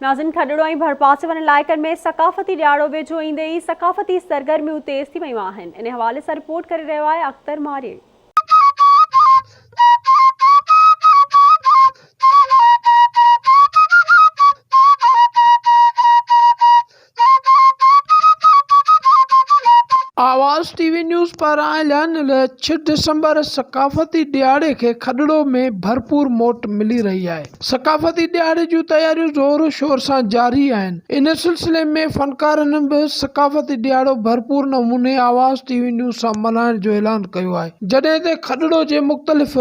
ناظرين کڏڙو ۽ ڀرپاسي وارن علائقن ۾ ثقافتي ڏهاڙو ويجهو ايندي ئي ثقافتي سرگرميون تيز ٿي ويون آهن ان حوالي سان رپورٽ ڪري رهيو آهي اختر ماريئي. آواز ٽي وي نيوز پاران اعلانيل ڇهه ڊسمبر ثقافتي ڏهاڙي کي کڏڙو ۾ ڀرپور موٽ ملي رهي آهي. ثقافتي ڏهاڙي جون تياريون زور شور سان جاري آهن. ان سلسلي ۾ فنڪارن به ثقافتي ڏهاڙو ڀرپور نموني آواز ٽي وي نيوز سان ملهائڻ جو اعلان ڪيو آهي. جڏهن ته کڏڙو جي مختلف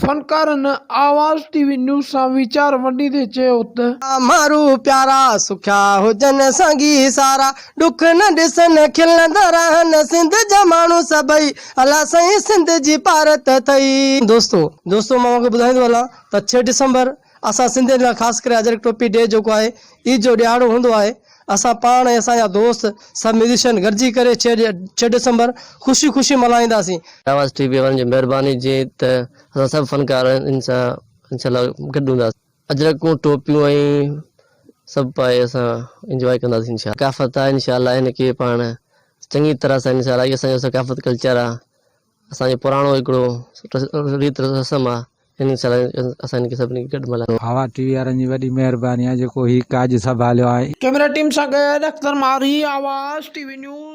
فنڪارن آواز ٽي وي نيوز سان ويچار ونڊيندي چيو ته. مارو پيارا سکيا هجن سانگي سارا ڏک نه ڏسن کلندا رهن سنڌ جا ماڻهو سڀئي الله سائين سنڌ جي پارت اٿئي. دوستو دوستو مان اوهان کي ٻڌائيندو هلان ته ڇهه ڊسمبر اسان سنڌين لاء خاص ڪري اجرڪ ٽوپي ڊي جيڪو آهي عيد جو ڏهاڙو هوندو آهي اسان پاڻ ۽ اسان جا دوست سڀ ميوزيشن گڏجي ڪري ڇهه ڊسمبر خوشي خوشي ملهائينداسين. آواز ٽي وي وارن جي مهرباني جي ته اسان سڀ فنڪار ان سان انشاء الله گڏ هونداسين. اجرڪون ٽوپيون ۽ سڀ پائي اسان انجواء ڪنداسين انشاء الله. ثقافت آهي انشاء الله هن کي پاڻ چڱي طرح سان انشاء الله هي اسان جو ثقافت ڪلچر آهي اسان جو پراڻو هڪڙو ريت رسم آهي ان شاء الله اسان هن کي سڀني کي گڏ ملهايو. آواز ٽي وي وارن جي وڏي مهرباني آهي جيڪو هي ڪاڄ سنڀاليو آهي. ڪئميرا ٽيم سان گڏ اختر ماري، آواز ٽي وي نيوز.